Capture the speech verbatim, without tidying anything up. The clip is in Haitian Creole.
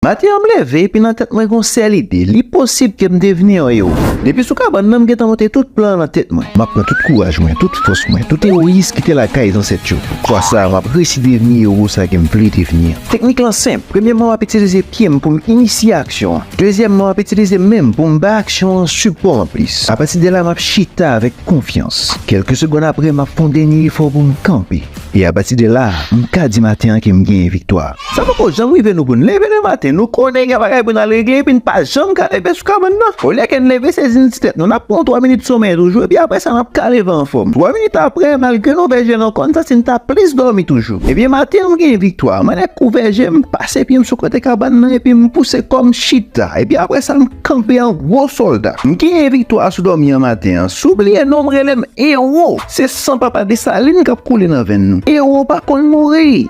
Maten an m leve epi nan tèt mwen gon sèl ide, li posib ke m devni yon ewo. Depi sou kabann nan m gentan monte tout plan an nan tèt mwen. M ap pran tout kouraj mwen, tout fòs mwen, tout ewoyis ki te lakay zansèt yo. Fwa sa a, m ap resi devni ewo sa ke m vle devni an. Teknik lan senp. Premyèman, m ap itilize pye m pou m inisye aksyon an. Dezyèmman, m ap itilize men m pou m bay aksyon an sipò anplis. Apati de la, m ap chita avèk konfyans. Kèlke segonn apre, m ap fè yon dènye efò pou m kanpe. E apati de la, m ka di maten an ke m genyen viktwa. Sa poko janm rive nou pou n leve lematen, nou konnen gen bagay pou n al regle, epi n pa janm ka leve sou kabann nan. Olye ke n leve sezi n ti tèt nou, n ap pran twa minit somèy toujou, epi apre sa, n ap ka leve anfòm. Twa minit apre, malgre nou vèje nan kò n, sa si n ta plis dòmi toujou. Ebyen, maten an, m genyen viktwa. M annik ouvè je m, pase pye m sou kote kabann nan, epi m pouse kò m chita. Epi apre sa, m kanpe an gwo sòlda. M genyen viktwa sou dòmi an maten an. Si w bliye non m, rele m Ewo. Se san Papa Desalin k ap koule nan venn nou. Ewo pa konn mouri.